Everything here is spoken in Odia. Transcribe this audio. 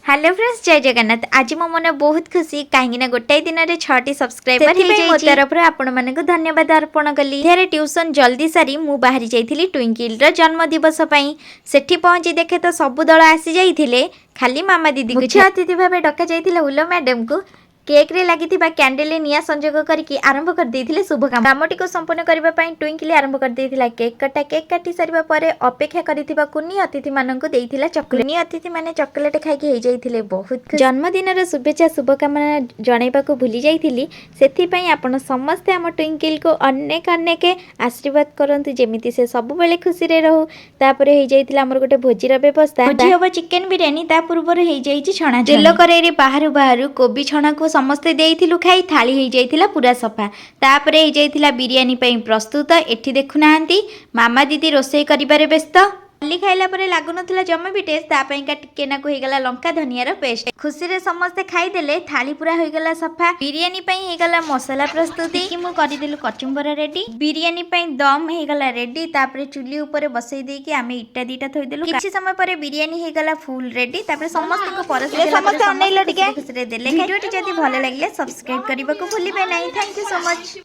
ହ୍ୟାଲୋ ଫ୍ରେଣ୍ଡସ୍, ଜୟ ଜଗନ୍ନାଥ। ଆଜି ମୋ ମନ ବହୁତ ଖୁସି, କାହିଁକି ନା ଗୋଟାଏ ଦିନରେ ଛଅଟି ସବସ୍କ୍ରାଇବର ସେଥିପାଇଁ ମୋ ତରଫରୁ ଆପଣମାନଙ୍କୁ ଧନ୍ୟବାଦ ଅର୍ପଣ କଲି। ସନ୍ଧ୍ୟାରେ ଟ୍ୟୁସନ୍ ଜଲ୍ଦି ସାରି ମୁଁ ବାହାରି ଯାଇଥିଲି ଟ୍ୱିଙ୍କିଲର ଜନ୍ମଦିବସ ପାଇଁ। ସେଠି ପହଞ୍ଚି ଦେଖେ ତ ସବୁ ଦଳ ଆସି ଯାଇଥିଲେ, ଖାଲି ମାମା ଦିଦିକୁ। ମୁଖ୍ୟ ଅତିଥି ଭାବେ ଡକା ଯାଇଥିଲା ଉଲ ମ୍ୟାଡମକୁ। କେକ୍ରେ ଲାଗିଥିବା କ୍ୟାଣ୍ଡେଲରେ ନିଆଁ ସଂଯୋଗ କରିକି ଆରମ୍ଭ କରିଦେଇଥିଲେ ଶୁଭ କାମ। କାମଟିକୁ ସମ୍ପୂର୍ଣ୍ଣ କରିବା ପାଇଁ ଟ୍ୱିଙ୍କିଲି ଆରମ୍ଭ କରିଦେଇଥିଲା କେକ୍ କଟା। କେକ୍ କାଟି ସାରିବା ପରେ ଅପେକ୍ଷା କରିଥିବା କୁନି ଅତିଥିମାନଙ୍କୁ ଦେଇଥିଲା ଚକୋଲେଟ୍। କୁନି ଅତିଥିମାନେ ଚକୋଲେଟ୍ ଖାଇକି ହେଇଯାଇଥିଲେ ବହୁତ ଖୁସି। ଜନ୍ମଦିନର ଶୁଭେଚ୍ଛା, ଶୁଭକାମନା ଜଣାଇବାକୁ ଭୁଲି ଯାଇଥିଲି। ସେଥିପାଇଁ ଆପଣ ସମସ୍ତେ ଆମ ଟ୍ୱିଙ୍କିଲକୁ ଅନେକ ଅନେକ ଆଶୀର୍ବାଦ କରନ୍ତୁ, ଯେମିତି ସେ ସବୁବେଳେ ଖୁସିରେ ରହୁ। ତାପରେ ହେଇଯାଇଥିଲା ଆମର ଗୋଟେ ଭୋଜିର ବ୍ୟବସ୍ଥା। ଭୋଜି ହବ ଚିକେନ ବିରିୟାନୀ, ତା ପୂର୍ବରୁ ହେଇଯାଇଛି ଛଣା। ତେଲ କରେଇରେ ବାହାରୁ ବାହାରୁ କୋବି ଛଣାକୁ ସମସ୍ତେ ଦେଇଥିଲୁ ଖାଇ। ଥାଳି ହେଇଯାଇଥିଲା ପୁରା ସଫା। ତାପରେ ହେଇଯାଇଥିଲା ବିରିୟାନୀ ପାଇଁ ପ୍ରସ୍ତୁତ। ଏଠି ଦେଖୁନାହାନ୍ତି, ମାମା ଦିଦି ରୋଷେଇ କରିବାରେ ବ୍ୟସ୍ତ। ଡାଲି ଖାଇଲା ପରେ ଲାଗୁନଥିଲା ଜମା ବି ଟେଷ୍ଟ, ତା ପାଇଁକା ଟିକେ ନାକୁ ହେଇଗଲା ଲଙ୍କା ଧନିଆର ପେଷ୍ଟ। ଖୁସିରେ ସମସ୍ତେ ଖାଇଦେଲେ। ଥାଳି ପୁରା ହୋଇଗଲା ସଫା। ବିରିୟାନୀ ପାଇଁ ହେଇଗଲା ମସଲା ପ୍ରସ୍ତୁତି କି ମୁଁ କରିଦେଲୁ କଚୁମ୍ବର ରେଡି। ବିରିୟାନୀ ପାଇଁ ଦମ୍ ହେଇଗଲା ରେଡି। ତାପରେ ଚୁଲି ଉପରେ ବସେଇ ଦେଇକି ଆମେ ଇଟା ଦିଟା ଥୋଇଦେଲୁ। କିଛି ସମୟ ପରେ ବିରିୟାନୀ ହେଇଗଲା ଫୁଲ ରେଡି। ତାପରେ ସମସ୍ତଙ୍କୁ ପରସି ଦେଲା ପରେ ସମସ୍ତେ ଅନେଇଲ ସମସ୍ତେ ଟିକେ। ଖୁସିରେ ଖୁସିରେ ଦେଲେ। ଭିଡ଼ିଓଟି ଯଦି ଭଲ ଲାଗିଲେ ସବସ୍କ୍ରାଇବ କରିବାକୁ ଭୁଲିବେ ନାହିଁ। Thank you so much.